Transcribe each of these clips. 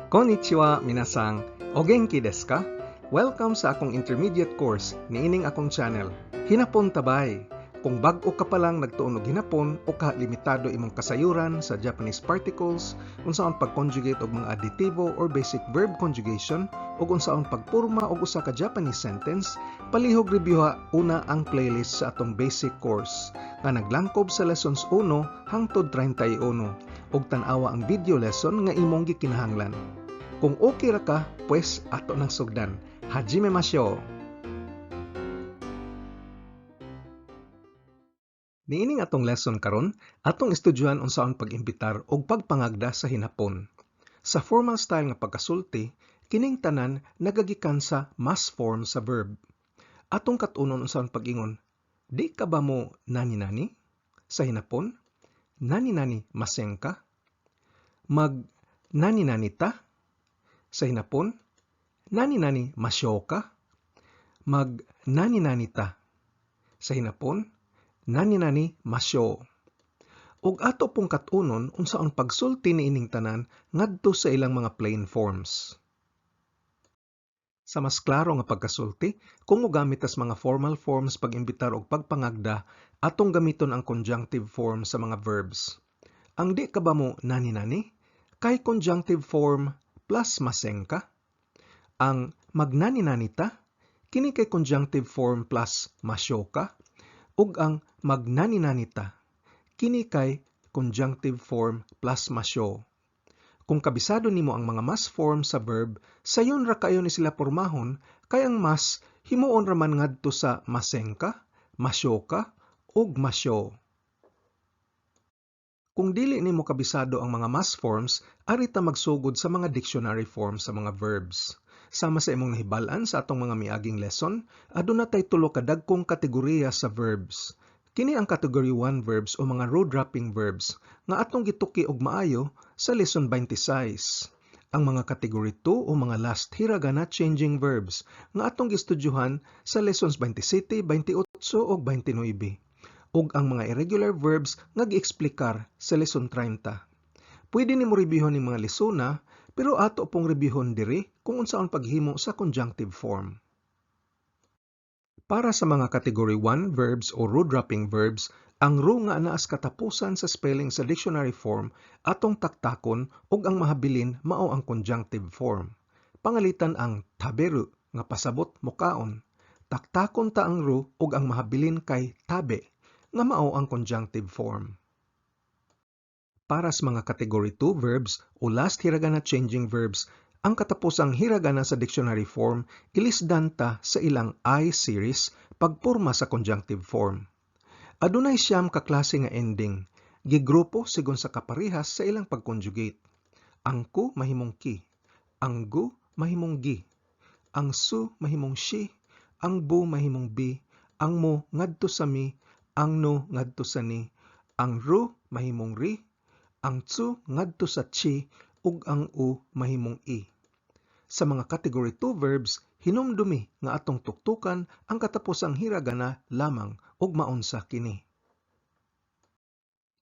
Konnichiwa, minasan. O genki desu ka? Welcome sa akong intermediate course niining akong channel. Hinapon tabay. Kung bag-o ka pa lang nagtuon og hinapon o ka limitado imong kasayuran sa Japanese particles, unsaon pag-conjugate og mga adjektibo or basic verb conjugation, ug unsaon pagporma og usa ka Japanese sentence, palihog reviewha una ang playlist sa atong basic course nga naglangkob sa lessons 1 hangtod 31 ug tan-awa ang video lesson nga imong gikinahanglan. Kung okay ra ka, pues ato nang sugdan. Hajime mashou! Niining atong lesson karon, atong estudyuhan unsaon pag-imbitar og pagpangagda sa hinapon. Sa formal style nga pagkasulti, kining tanan nagagikan sa mas form sa verb. Atong kat-unon unsaon pag-ingon, di ka ba mo nani-nani? Sa hinapon, nani-nani masen ka? Mag nani-nani ta? Sa hinapon, nani-nani masyo ka? Mag nani-nani ta? Sa hinapon, nani-nani masyo. Ug ato pong kat-unon unsaon pagsulti niining tanan ngadto sa ilang mga plain forms. Sa mas klaro nga pagkasulti, kung mogamit tas mga formal forms pag-imbitar og pagpangagda, atong gamiton ang conjunctive form sa mga verbs. Ang di ka ba mo nani-nani? Kay conjunctive form plus masen ka. Ang magnani-nani ta, kini kay conjunctive form plus masyo ka. Ug ang magnani-nani ta, kini kay conjunctive form plus masyo. Kung kabisado nimo ang mga mas form sa verb, sayon ra kayo ni sila pormahon, kay ang mas himuon ra man ngadto sa masen ka, masyo ka, ug masyo. Kung dili nimo kabisado ang mga mas forms, ari ta magsugod sa mga dictionary forms sa mga verbs. Sama sa imong nahibal-an sa atong mga miaging lesson, aduna tay tulo ka dagkong kategorya sa verbs. Kini ang category 1 verbs o mga ru-dropping verbs nga atong gituki og maayo sa lesson 26. Ang mga category 2 o mga last hiragana changing verbs nga atong gistudyuhan sa lessons 27, 28 ug 29. Ug ang mga irregular verbs nga gieksplikar sa lesson 30. Pwede nimo reviewhon ning mga lesona, pero ato pong reviewhon diri kung unsaon paghimo sa conjunctive form. Para sa mga category 1 verbs o ru-dropping verbs, ang ru nga anaas katapusan sa spelling sa dictionary form atong taktakon ug ang mahabilin mao ang conjunctive form. Pangalitan ang taberu nga pasabot mokaon. Taktakon ta ang ru ug ang mahabilin kay tabe nga mao ang conjunctive form. Para sa mga category 2 verbs o last hiragana changing verbs, ang katapusang hiragana sa dictionary form ilisdan ta sa ilang I series pagporma sa conjunctive form. Adunay 9 ka klase nga ending, gigrupo sigon sa kaparehas sa ilang pag-conjugate. Ang ku mahimong ki, ang gu mahimong gi, ang su mahimong shi, ang bu mahimong bi, ang mo ngadto sa mi, ang no ngadto sa ni, ang ru mahimong ri, ang tsu ngadto sa chi, ug ang u mahimong i. Sa mga category 2 verbs, hinumdumi nga atong tuktukan ang katapusang hiragana lamang ug maunsa kini.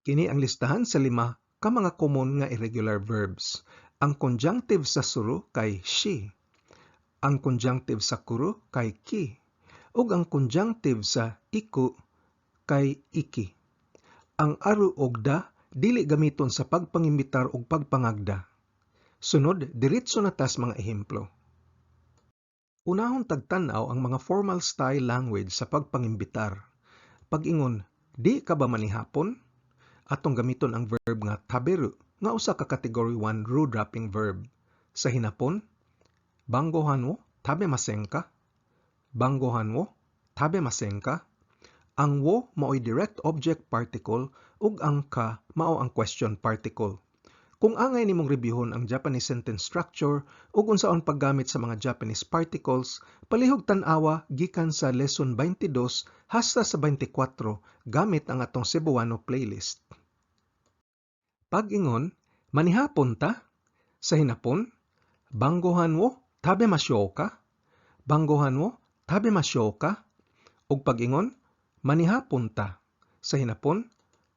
Kini ang listahan sa 5 ka mga common nga irregular verbs. Ang conjunctive sa suru kay shi, ang conjunctive sa kuru kay ki, ug ang conjunctive sa iku kay iki. Ang aru og da dili gamiton sa pagpangimbitar og pagpangagda. Sunod, diretso na tas mga ehemplo. Unahon tagtan-aw ang mga formal style language sa pagpangimbitar. Pag-ingon, di ka ba manihapon? Atong gamiton ang verb nga taberu, nga usa ka category 1 ru-dropping verb. Sa hinapon, banggohan wo tabemasen ka? Banggohan wo tabemasen ka? Ang wo maoy direct object particle ug ang ka mao ang question particle. Kung angay nimong reviewhon ang Japanese sentence structure ug unsaon paggamit sa mga Japanese particles, palihog tan-awa gikan sa lesson 22 hasta sa 24 gamit ang atong Cebuano playlist. Pag-ingon, manihapon ta? Sa hinapon, banggohan wo tabemashou ka? Banggohan wo tabemashou ka? Ug pag-ingon, manihapon ta? Sa hinapon,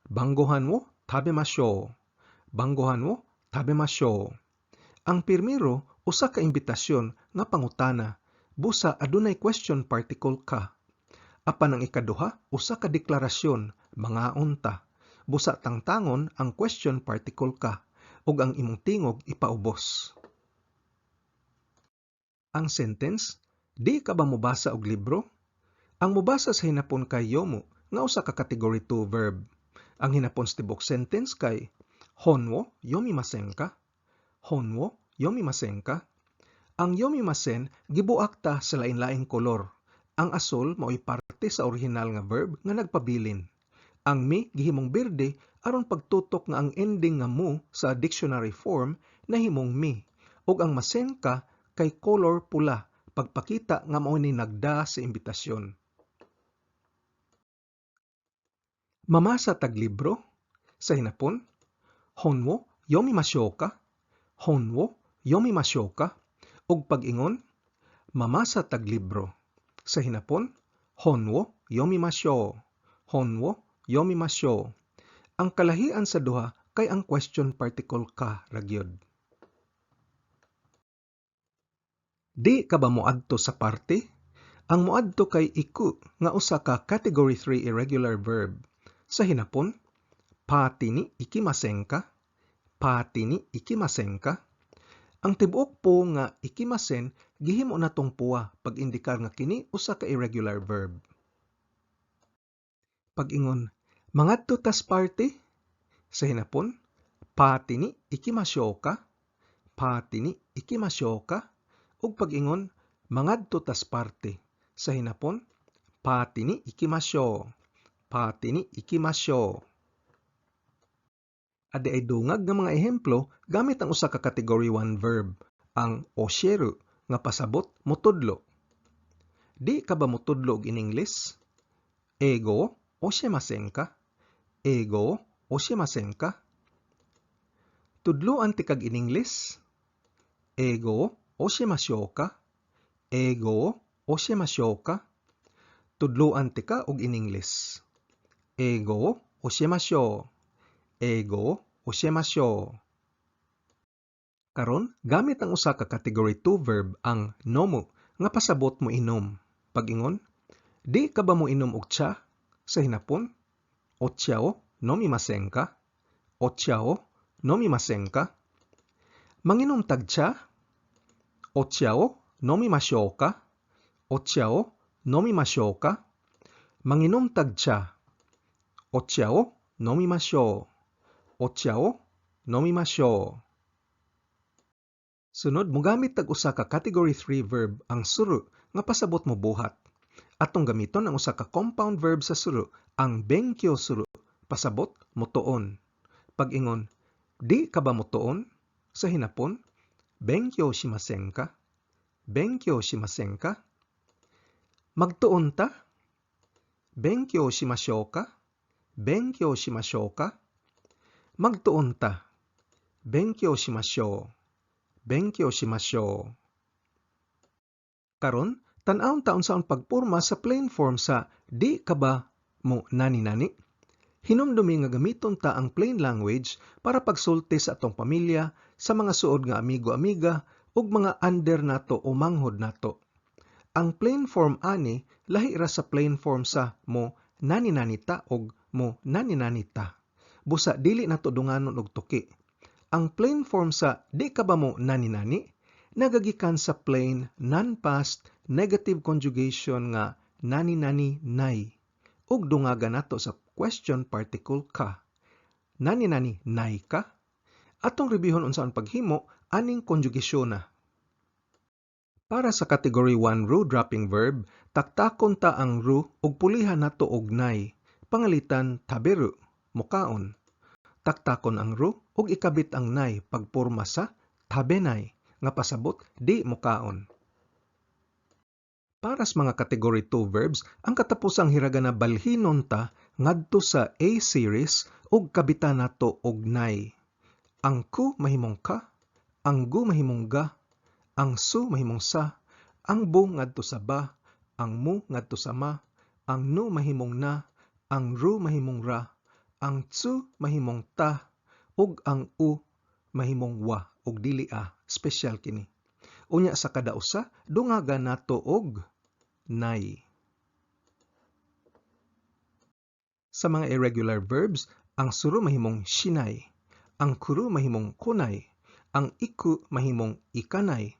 banggohan wo tabemashou. Banggohan wo tabemashou. Ang pirmiro usa ka imbitasyon nga pangutana, busa adunay question particle ka. Apan ang ikaduha usa ka deklarasyon, mangaon ta, busa tangtangon ang question particle ka ug ang imong tingog ipaubos. Ang sentence, "Di ka ba mobasa og libro?" Ang mobasa sa hinapon kay yomu nga usa ka category 2 verb. Ang hinapon sa tibuok sentence kay "Hon wo yomimasen ka?" Hon wo yomimasen ka? Ang yomimasen gibuak ta sa lain-laing kolor. Ang asul mao'y parte sa orihinal nga verb nga nagpabilin. Ang mi gihimong berde aron pagtutok nga ang ending nga mu sa dictionary form nahimong mi, ug ang masen ka kay color pula pagpakita nga mao ni nagda sa imbitasyon. Mamasa tag libro? Sa hinapon, Hon wo yomimashou ka? Hon wo yomimashou ka? Ug pag-ingon, mamasa tag libro. Sa hinapon, Hon wo yomimashou. Hon wo yomimashou. Ang kalahian sa duha kay ang question particle ka ra gyud. Di ka ba moadto sa party? Ang moadto kay iku nga usa ka category 3 irregular verb. Sa hinapon, party ni ikimasen ka? Party ni ikimasen ka? Ang tibuok po nga ikimasen gihimo natong puwa pag-indikar nga kini usa ka irregular verb. Pag-ingon, mangadto tas party? Sa hinapon, party ni ikimashou ka? Party ni ikimashou ka? Ug pag-ingon, mangadto tas party. Sa hinapon, party ni ikimashou. Party ni ikimashou. Adi ay dungag nga mga ehemplo gamit ang usa ka category 1 verb, ang osieru nga pasabot motudlo. Di ka ba motudlo og in-English? Eigo wo oshiemasen ka? Eigo wo oshiemasen ka? Tudloan tikag in-English? Eigo wo oshiemashou ka? Eigo wo oshiemashou ka? Tudloan tika og in-English. Eigo wo oshiemashou. Eigo wo oshiemashou. Karon, gamit ang usa ka category 2 verb, ang nomu nga pasabot mo inom. Pag-ingon, di ka ba mo inom og tsa? Sa hinapon, ocha wo nomimasen ka? Ocha wo nomimasen ka? Manginom tag tsa? Ocha wo nomimashou ka? Ocha wo nomimashou ka? Manginom tag tsa. Ocha wo nomimashou. Ocha wo nomimashou. Sunod, mogamit tag usa ka category 3 verb, ang suru nga pasabot mo buhat. Atong gamiton ang usa ka compound verb sa suru, ang benkyo suru, pasabot motuon. Pag-ingon, di ka ba motuon? Sa hinapon, benkyo shimasen ka? Benkyo shimasen ka? Magtuon ta? Benkyo shimashou ka? Benkyo shimashou ka? Magtuon ta. Benkyo shimashou. Benkyo shimashou. Karon, tan-awon ta unsaon pagporma sa plain form sa di ka ba mo nani-nani? Hinumdumi nga gamiton ta ang plain language para pagsulti sa atong pamilya, sa mga suod nga amigo-amiga ug mga under nato o manghod nato. Ang plain form ani lahi ra sa plain form sa mo nani-nani ta og mo nani-nani ta. Busa dili nato dunganon og tuki. Ang plain form sa di ka ba mo nani-nani nagagikan sa plain non-past negative conjugation nga nani-nani nay ug dungaga nato sa question particle ka. Nani-nani nay ka? Atong rebihon unsaon paghimo aning konjugasyon na. Para sa category 1 ru dropping verb, taktakon ta ang ru ug pulihan nato og nay. Pangalitan taberu, mukaon. Taktakon ang ru ug ikabit ang nay pagporma sa tabenai nga pasabot di mukaon. Para sa mga category 2 verbs, ang katapusang hiragana balhinon ta ngadto sa A series ug kabitan nato og nay. Ang ku mahimong ka, ang gu mahimong ga, ang su mahimong sa, ang bu ngadto sa ba, ang mu ngadto sa ma, ang nu mahimong na, ang ru mahimong ra, ang tsu mahimong ta, ug ang u mahimong wa o ug dili a, espesyal kini. Unya sa kada usa, dungagan nato og nay. Sa mga irregular verbs, ang suru mahimong shinai, ang kuru mahimong kunay, ang iku mahimong ikanay.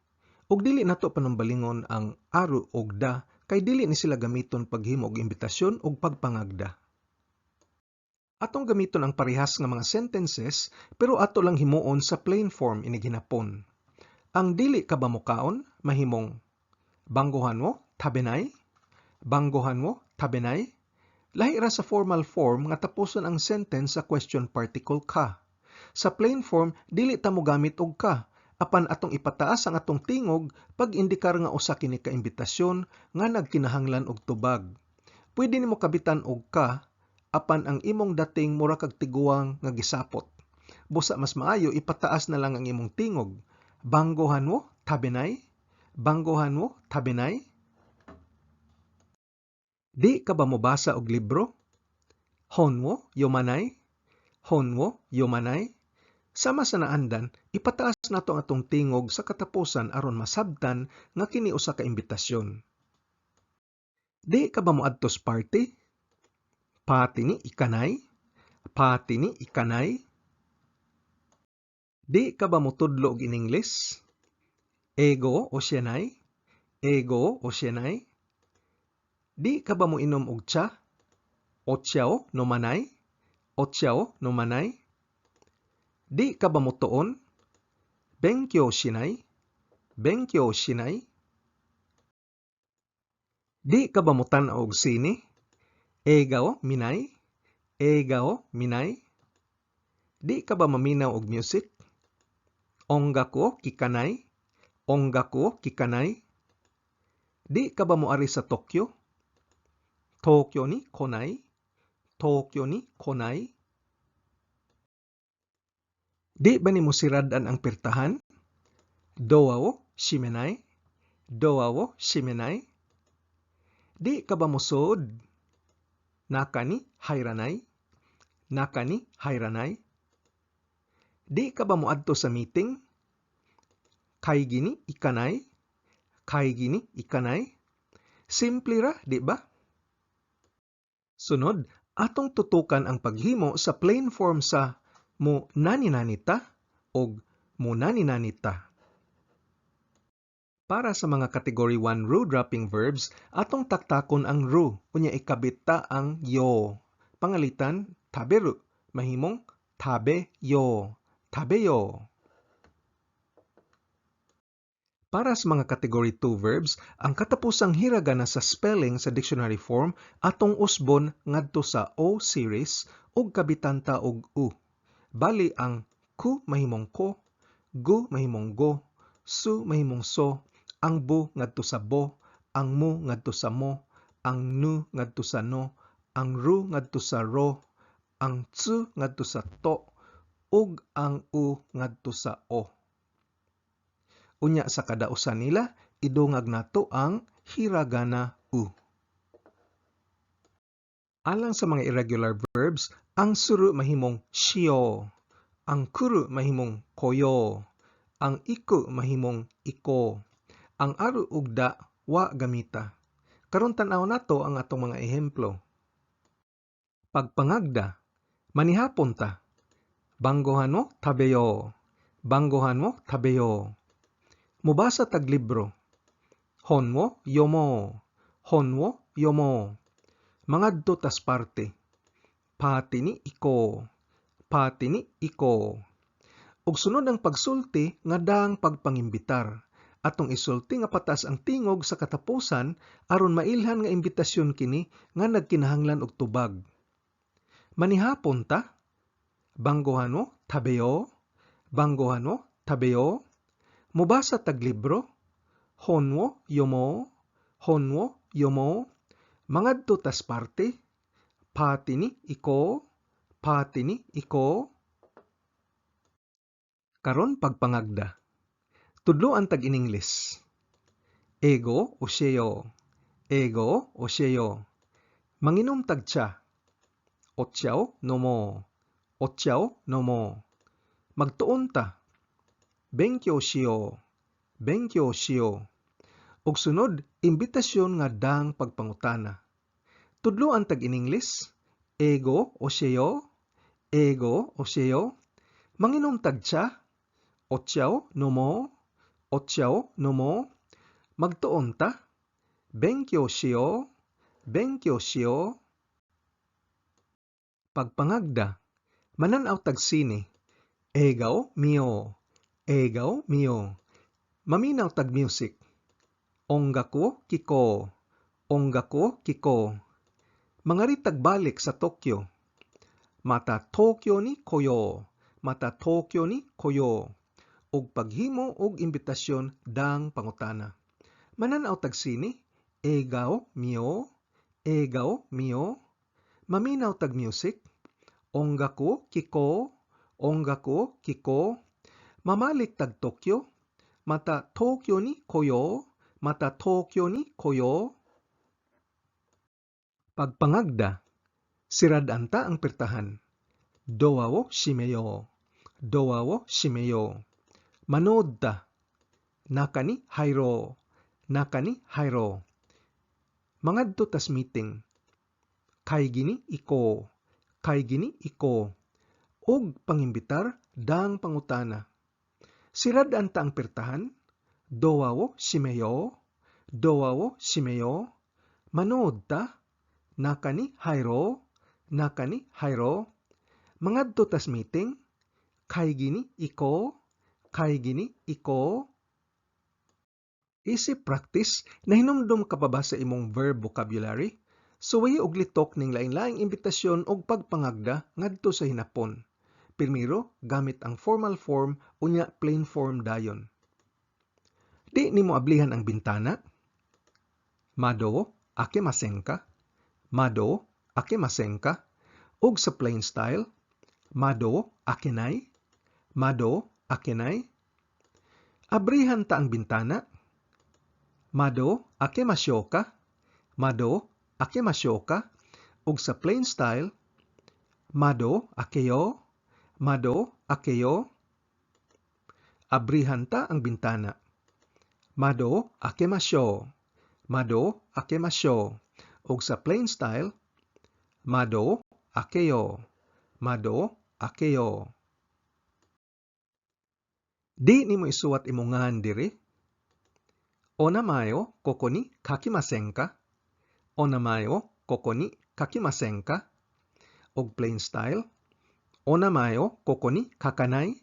Ug dili nato panumbalingon ang aru og da kay dili ni sila gamiton paghimo og imbitasyon ug pagpangagda. Atong gamiton ang parehas nga mga sentences pero ato lang himuon sa plain form inig hinapon. Ang dili ka ba mokaon mahimong banggohan wo tabenai, banggohan wo tabenai. Lahi ra sa formal form nga tapuson ang sentence sa question particle ka. Sa plain form dili ta mogamit og ka, apan atong ipataas ang atong tingog pag-indikar nga usa kini ka imbitasyon nga nagkinahanglan og tubag. Pwede nimo kabitan og ka, apan ang imong dating mura kag tiguang nga gisapot. Busa mas maayo ipataas na lang ang imong tingog. Banggohan wo tabenai, banggohan wo tabenai. Di ka ba mobasa og libro? Hon wo yomanai, hon wo yomanai. Sama sa naandan, ipataas nato ang atong tingog sa katapusan aron masabtan nga kini usa ka imbitasyon. Di ka ba moadtos party? Party ni ikanay? Party ni ikanay? Di ka ba motudlo og Iningles? Ego o syenay? Ego o syenay? Di ka ba moinom og tsa? Otsao no manay? Otsao no manay? Di ka ba motuon? Benkyo shinai? Benkyo shinai? Di ka ba motan-aw og sine? Eiga o minai? Eiga o minai? Di ka ba maminaw og music? Ongaku o kikanai? Ongaku o kikanai? Di ka ba moari sa Tokyo? Tokyo ni konai? Tokyo ni konai? Di ba nimo sirad-an ang pirtahan? Doa wo shimenai? Doa wo shimenai? Di ka ba mosuod? Naka ni hairanai? Naka ni hairanai? Di ka ba moadto sa meeting? Kaigi ni ikanai? Kaigi ni ikanai? Simple ra, di ba? Sunod, atong tutukan ang paghimo sa plain form sa mo nani-nani ta og mo nani-nani ta. Para sa mga category 1 ru dropping verbs, atong taktakon ang ru, unya ikabit ta ang yo. Pangalitan, taberu, mahimong tabe yo, tabeyo. Para sa mga category 2 verbs, ang katapusang hiragana sa spelling sa dictionary form atong usbon ngadto sa O series ug kabitan ta og u. Bali ang ku mahimong ko, gu mahimong go, su mahimong so, ang bu ngadto sa bo, ang mu ngadto sa mo, ang nu ngadto sa no, ang ru ngadto sa ro, ang tsu ngadto sa to, ug ang u ngadto sa o. Unya sa kada usa nila, idungag nato ang hiragana u. Alang sa mga irregular verbs, ang suru mahimong shio, ang kuru mahimong koyo, ang iku mahimong iko, ang aru ug da wa gamita. Karon tan-aw nato ang atong mga ehemplo. Pagpangagda, manihapon ta. Banggohan mo, tabeyo. Banggohan mo, tabeyo. Mobasa tag libro. Hon wo yomo. Hon wo yomo. Mangadto tas parte. Pati ni iko. Pati ni iko. Ug sunod ang pagsulti nga daang pagpangimbitar. Atong isulti nga pataas ang tingog sa katapusan aron mailhan nga imbitasyon kini nga nagkinahanglan og tubag. Manihapon ta? Banggohan mo, tabeyo? Banggohan mo, tabeyo? Mobasa tag libro? Hon wo yomo? Hon wo yomo? Mangadto tas parte? Pati ni iko? Pati ni iko? Karon pagpangagda. Tudloan tag Iningles. Ego o sheyo. Ego o sheyo. Manginom tag tsa. Otsao no mo. Otsao no mo. Magtuon ta. 勉強しよう. 勉強しよう. Ug sunod, imbitasyon nga dang pagpangutana. Tudloan tag in-English? 英語教えよう. 英語教えよう. Manginom tag tsa? お茶を飲もう. お茶を飲もう. Magtuon ta? 勉強しよう. 勉強しよう. Pagpangagda. Manan-aw tag sine. 映画を見よう. 映画を見よう. Maminaw tag music. 音楽を聴こう. 音楽を聴こう. Mangari tag balik sa Tokyo. また東京に来よう. また東京に来よう. Ug paghimo og imbitasyon dang pangutana. Manan-aw tag sine? 映画を見よう. 映画を見よう. Maminaw tag music? 音楽を聴こう. 音楽を聴こう. Mamalik tag Tokyo? また東京に来よう. また東京に来よう. Pagpangagda. Sirad-an ta ang pirtahan. ドアを閉めよう. ドアを閉めよう. Manood ta. 中に入ろう. 中に入ろう. Mangadto tas meeting. 会議に行こう. 会議に行こう. Ug pangimbitar dang pangutana. Sirad-an ta ang pirtahan. ドアを閉めよう. ドアを閉めよう. Manood ta. 中に入ろう. 中に入ろう. Mangadto tas meeting. 会議に行こう. 会議に行こう. Isip practice, nahinumdum ka pa ba sa imong verb vocabulary? Suwayi og litok ning lain-laing imbitasyon og pagpangagda ngadto sa hinapon. Pirmiro, gamit ang formal form, unya plain form dayon. Di nimo ablihan ang bintana? 窓を開けませんか? 窓を開けませんか? Ug sa plain style, 窓を開けない? 窓を開けない? Abrihan ta ang bintana? 窓を開けましょうか? 窓を開けましょうか? Ug sa plain style, 窓を開けよう. 窓を開けよう. Abrihan ta ang bintana. 窓を開けましょう. 窓を開けましょう. Ug sa plain style, 窓を開けよう. 窓を開けよう. Di nimo isuwat imong ngalan diri? お名前をここに書きませんか? お名前をここに書きませんか? Og plain style, お名前をここに書かない?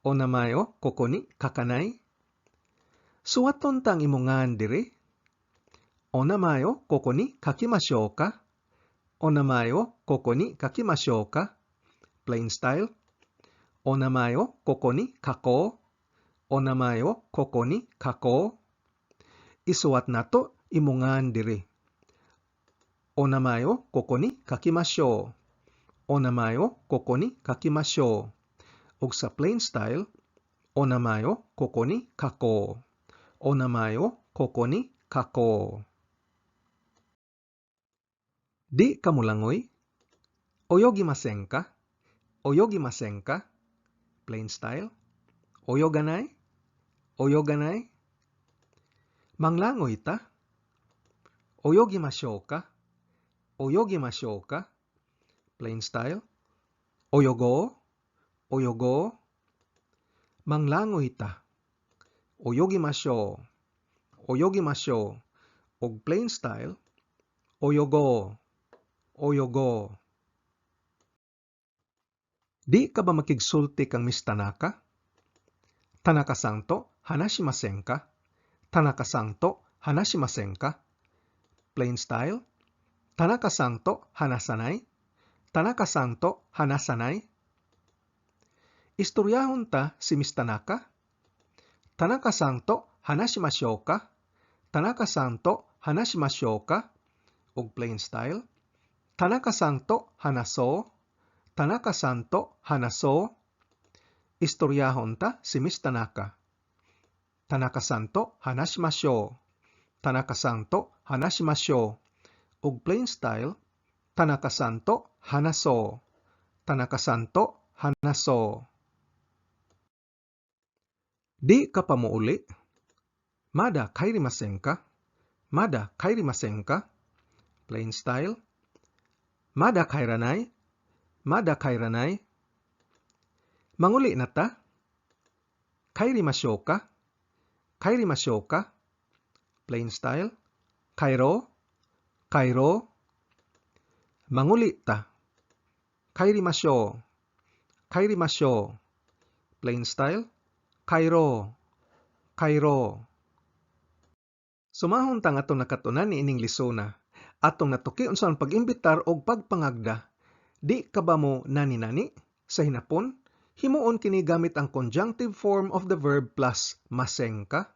お名前をここに書かない? Suwaton ta ang imong ngalan diri? お名前をここに書きましょうか? お名前をここに書きましょうか? Plain style, お名前をここに書こう. お名前をここに書こう. Isuwat nato imong ngalan diri. お名前をここに書きましょう. お名前をここに書きましょう. Ug sa plain style, お名前をここに書こう. お名前をここに書こう. Di ka molangoy? 泳ぎませんか? 泳ぎませんか? Plain style. 泳がない? 泳がない? Manglangoy ta? 泳ぎましょうか? 泳ぎましょうか? Plain style. 泳ごう. 泳ごう. Manglangoy ta. 泳ぎましょう. 泳ぎましょう. Og plain style. 泳ごう. 泳ごう. Di ka ba makigsulti kang Miss Tanaka? 田中さんと話しませんか? 田中さんと話しませんか? Plain style. 田中さんと話さない? 田中さんと話さない? Istoryahon ta si Miss Tanaka? 田中さんと話しましょうか? 田中さんと話しましょうか? Og plain style. 田中さんと話そう. 田中さんと話そう. Istoryahon ta si Miss Tanaka. 田中さんと話しましょう. 田中さんと話しましょう. Og plain style, 田中さんと話そう. 田中さんと話そう. Di ka pa mouli? Mada kairimasen ka? Mada kairimasen ka? Plain style. Mada kairanai? Mada kairanai? Manguli na ta? Kairimashou ka? Kairimashou ka? Plain style. Kairo? Kairo? Manguli ta. Kairimashou. Kairimashou. Plain style. Kairo. Kairo. Sumahon ta ang atong nakat-unan niining lesona. Atong natuki unsa ang pag-imbitar og pagpangagda. Di ka ba mo nani-nani? Sa Hinapon, himuon kini gamit ang conjunctive form of the verb plus masen ka.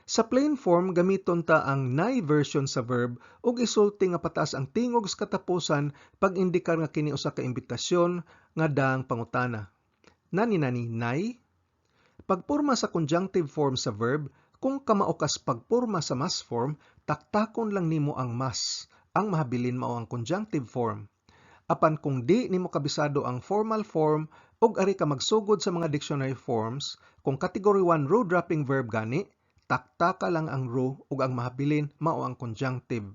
Sa plain form, gamiton ta ang nai version sa verb ug isulti nga pataas ang tingog sa katapusan pag-indikar nga kini usa ka imbitasyon nga daang pangutana. Nani-nani nai? Pagporma sa conjunctive form sa verb, kung kamao kas pagporma sa mas form, taktakon lang nimo ang mas. Ang mahabilin mao ang conjunctive form. Apan kung di nimo kabisado ang formal form ug ari ka magsugod sa mga dictionary forms, kung category 1 ru dropping verb gani, taktaka lang ang ru ug ang mahabilin mao ang conjunctive.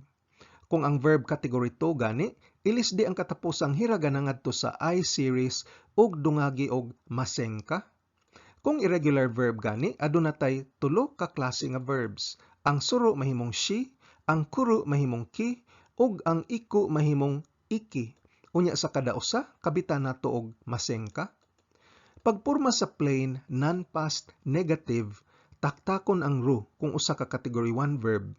Kung ang verb category 2 gani, ilisdi ang katapusang hiragana ngadto sa I series ug dungagi og masen ka. Kung irregular verb gani, aduna tay tulo ka klase nga verbs. Ang suru mahimong shi, ang kuru mahimong ki, ug ang iku mahimong iki. Unya sa kada usa, kabitan nato og masen ka. Pagporma sa plain non-past negative, taktakon ang ru kung usa ka category 1 verb.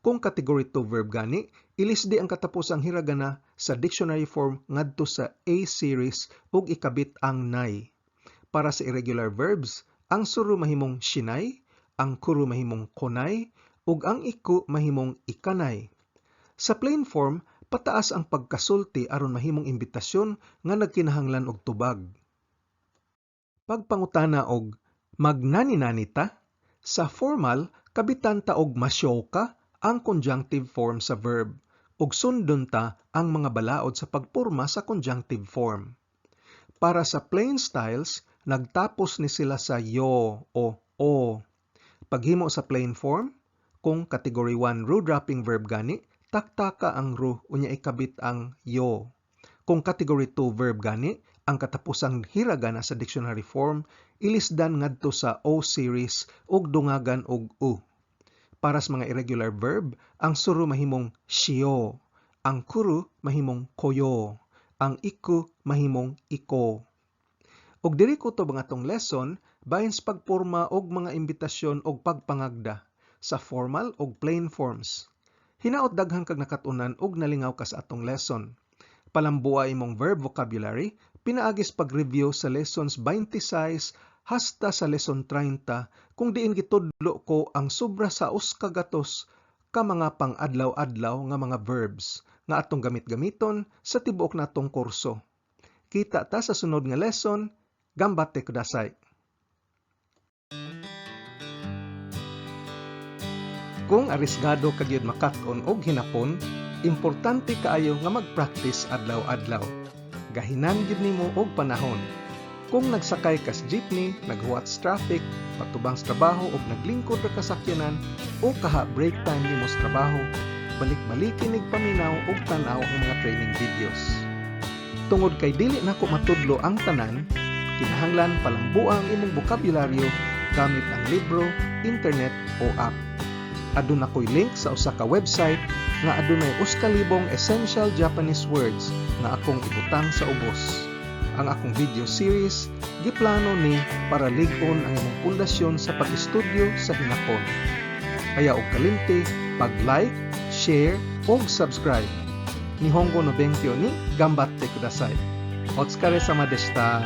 Kung category 2 verb gani, ilisdi ang katapusang hiragana sa dictionary form ngadto sa A series ug ikabit ang nai. Para sa irregular verbs, ang suru mahimong shinai, ang kuru mahimong konai, ug ang iku mahimong ikanai. Sa plain form, pataas ang pagkasulti aron mahimong imbitasyon nga nagkinahanglan og tubag. Pagpangutana og magnani-nani ta, sa formal, kabitan ta og mashou ka ang conjunctive form sa verb ug sundon ta ang mga balaod sa pagporma sa conjunctive form. Para sa plain styles, nagtapos ni sila sa yo o o. Paghimo sa plain form, kung category 1 ru dropping verb gani, taktaka ang ru unya ikabit ang yo. Kung category 2 verb gani, ang katapusang hiragana sa dictionary form ilisdan ngadto sa O series ug dungagan og u. Para sa mga irregular verb, ang suru mahimong shiyo, ang kuru mahimong koyo, ang iku mahimong iko. Ug diri kutob ang atong lesson bahin sa pagporma og mga imbitasyon og pagpangagda sa formal ug plain forms. Hinaot daghan kag nakat-unan ug nalingaw ka sa atong lesson. Palambua imong verb vocabulary pinaagis pag-review sa lessons 26 hasta sa lesson 30 kung diin gitudlo ko ang sobra sa 100 ka mga pang-adlaw-adlaw nga mga verbs nga atong gamit-gamiton sa tibuok natong kurso. Kita ta sa sunod nga lesson. Ganbatte kudasai. Kung arisgado ka gyud makat-on og Hinapon, importante kaayo nga mag-practice adlaw-adlaw. Gahinan gyud nimo og panahon. Kung nagsakay kas jeepney, naghuwat sa traffic, patubang sa trabaho ug naglingkod ra ka sakyanan o kaha break time nimo sa trabaho, balik-baliki nig paminaw ug tan-aw ang mga training videos. Tungod kay dili nako matudlo ang tanan, kinahanglan palambua ang imong bokabularyo gamit ang libro, internet o app. Aduna ko'y link sa usa ka website nga adunay 1,000 essential Japanese words nga akong ibutang sa ubos. Ang akong video series giplano ni para lig-on ang imong pundasyon sa pag-estudyo sa Hinapon. Kaya og kalimti, pag-like, share ug subscribe. Nihongo no benkyo ni ganbatte kudasai. Otsukaresama deshita.